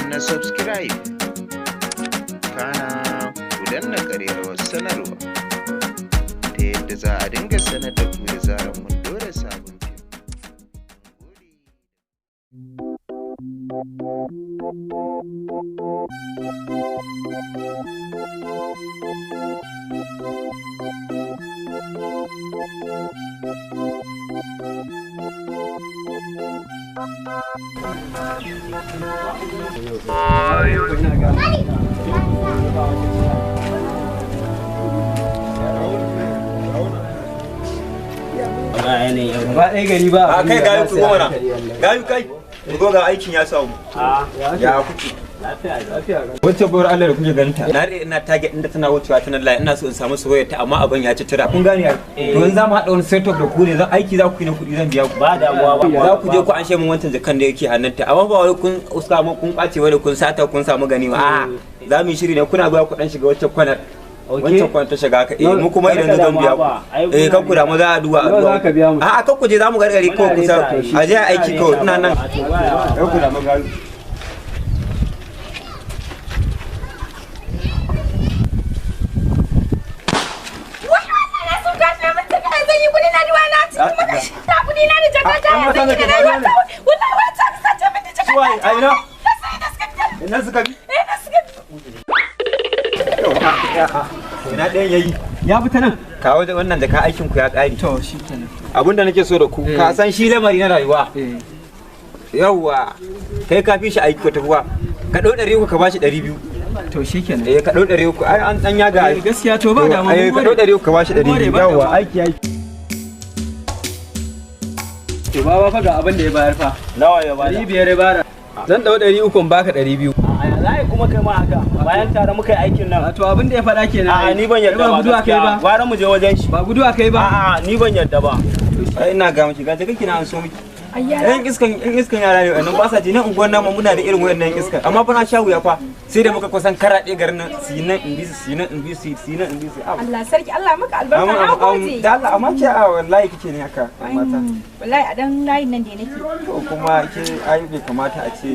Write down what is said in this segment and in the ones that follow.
Danna subscribe, kana ku danna ƙararrawar sanarwa ta yadda za a dinga sanar da ku da zarar mun ɗora sabon fim. Mun gode. Gaba ɗaya gari ba. A kai gayu, ku goma na gayu, kai ku zo, ga aikin ya samu. Ya kuke? Wacce bayar Allah da kuke ganin ta, na daɗe ina target inda tana wucewa ta nan layi, ina so in samu soyayya ta, amma abin ya ci tura. Kun gane ai? To yanzu za mu haɗa wani setup da ku ne, zan aiki za ku yi na kuɗi, zan biya ku. Ba damuwa ba. Za ku je ku anshe min wancan jakan da yake hannunta, amma ba wai kun samu kun kwace wani kun sata kun samu ganima. A'a, za mu yi shiri ne, kuna zuwa ku dan shiga wancan kwanar, wancan kwanar ta shiga haka. Eh, mu kuma idan zan biya ku. Eh, kan ku damu, za a duba a Nawa duba. za ka biya mu? A'a, kan ku je, za mu gargare ko kusa a je a aiki kawai, ina nan. Kan ku damu gayu. Wai Allah na sun kashe min jaka, zan yi kudi na ruwa na cikin maka ta kudi na da jaka ta ya zan yi da rayuwa ta. Wallahi wai ta sace min da jaka. Suwaye? A ina? Na sai da suka fita. Ina suka bi? Eh, na suka bi. Ina ɗayan yayi? Ya fi ta nan. Kawo da wannan jaka, aikin ku ya ƙare. To shikenan. Abinda nake so da ku, ka san shi lamari na rayuwa. Yawwa, kai ka fi shi aiki ko tafuwa, ka ɗau 300 ka bashi 200. To shikenan. Eh, ka ɗau 300, ai an ɗan yaga. Eh, gaskiya, to ba damuwa. Eh, ka ɗau 300 ka bashi 200. Ba Yawwa, damuwa. aiki aiki. To baba fa, ga abin da ya bayar fa. Nawa ya bada? 500 ya bada. Zan ɗau 300 in baka 200. A ya za a yi kuma kai ma haka bayan tare muka yi aikin nan? A to, abin da ya faɗa kenan. A'a, ni ban yarda ba. ba. Guduwa kai ba. Gaskiya gwara mu je wajen shi. Ba guduwa kai ba. A'a, ni ban yarda ba. Ai ina ga miki, ga jaka kina an so miki. Ayya. Yan iskan yara ne wannan, ba sa ji. Nan unguwar namu muna da irin wayannan iskan, amma fa na sha wuya fa, sai da muka kusan karaɗe garin nan, su yi nan in bi su, su yi nan in bi su, su yi nan in bi su. Abu. Allah sarki, Allah maka albarka, na gode. Da Allah, amma ke a wallahi kike ne haka yan mata? Wallahi a dan layin nan da nake. To kuma ke ai bai kamata a ce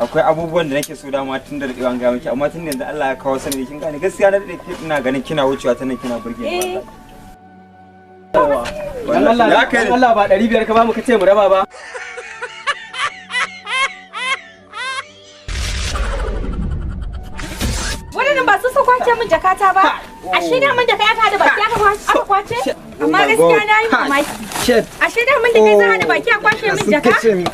akwai abubuwan da nake so dama tun da daɗewa an gaya miki, amma tun da yanzu Allah ya kawo sanadi, kin gane, gaskiya na daɗe ina ganin kina wucewa ta nan kina burge ni. Eh. Dan Allah, Ya kai dan Allah, ba 500 ka ba mu ka ce mu raba ba. Waɗannan ba su su kwace min jakata ba. Ashe da mun da kai aka hada baki aka kwace? Amma gaskiya na yi mamaki. Shit. Ashe da mun da kai za a hada baki a kwashe min jaka? Min.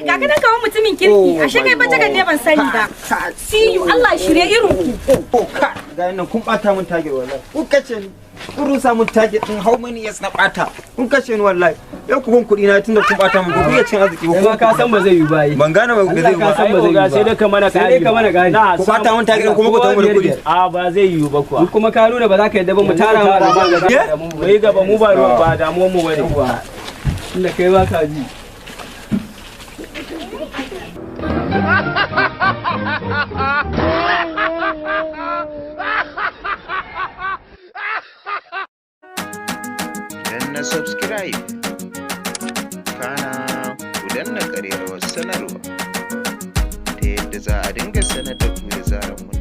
Ga ka nan kawo mutumin kirki. Ashe kai bajagan ne, ban sani ba. See you, Allah shirye irin ku. Oh, ka ga nan kun bata min target wallahi. Kun kace ni. Kun rusa min target din how many years na bata. Kun kashe ni wallahi. Yau ku ban kuɗi na tunda kun bata min, ba ku iya cin arziki ba. Kai ma ka san ba zai yi ba yi. Ban gane ba Allah zai ka ba. san ba zai yi Ai, oga, ba. sai dai ka mana Sai dai ka mana ƙari. Na Ku bata min target din kuma ku tawo da kuɗi. A ba zai yiwu ba kuwa. In kuma ka nuna ba za ka yadda ba, mu tara ma gaba. Ye? Mu yi gaba, mu ba ba damuwar mu bane. Yawwa. Inda kai ba ka ji. Danna subscribe, kana ku danna ƙararrawar sanarwa ta yadda za a dinga sanar da ku da zarar mun